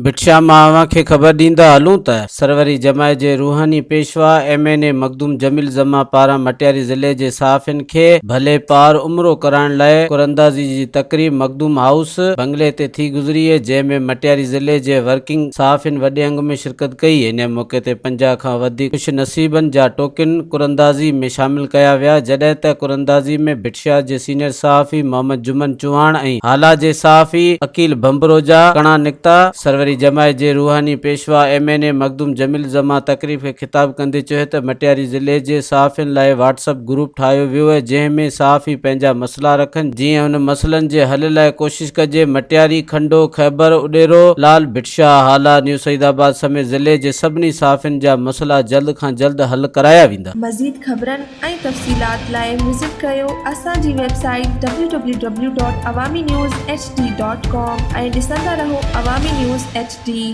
ڀٽشاهه مان اوهان کي خبر ڏيندا هلون ته سروري جماعت جي روحاني پيشوا M N A Makhdoom Jamil Zaman پاران مٽياري ضلعي جي صحافين کي ڀلي پار عمرو ڪرائڻ لاء قراندازي جي تقريب مخدوم هائوس بنگلي تي ٿي گذري جنهن ۾ مٽياري ضلعي جي ورڪنگ صحافين وڏي انگ ۾ شرڪت ڪئي انهي موقعي تي 50 کان وڌيڪ خوش نصيبن جا ٽوڪن قراندازي ۾ شامل ڪيا ويا جڏهن ته قراندازي ۾ ڀٽشاهه جي سينيئر صحافي محمد جمن چوهاڻ ۽ هالا جي صحافي عقيل ڀنڀرو جا ڪڻا نڪتا. سروري جماعت جي روحاني پيشوا M N A Makhdoom Jamil Zaman تقريب کي خطاب ڪندي چيو ته مٽياري ضلعي جي صحافين لاء واٽس اپ گروپ ٺاهيو ويو جنهن ۾ صحافي پنهنجا مسئلا رکن جيئن ان مسئلن جي حل لاء ڪوشش ڪجي مٽياري، کنڊو، خيبر، اڏيرو، لال، ڀٽشاهه، هالا، نيو سعيد آباد سميت ضلعي جي سڀني صحافين جا مسئلا جلد کان جلد حل ڪرايا ويندا. مزيد خبرن ۽ تفصيلات لاء وزٽ ڪريو اسان جي website W W W dot Awami news H D dot com ۽ ڏسندا رهو عوامي نيوز ايڇ ڊي.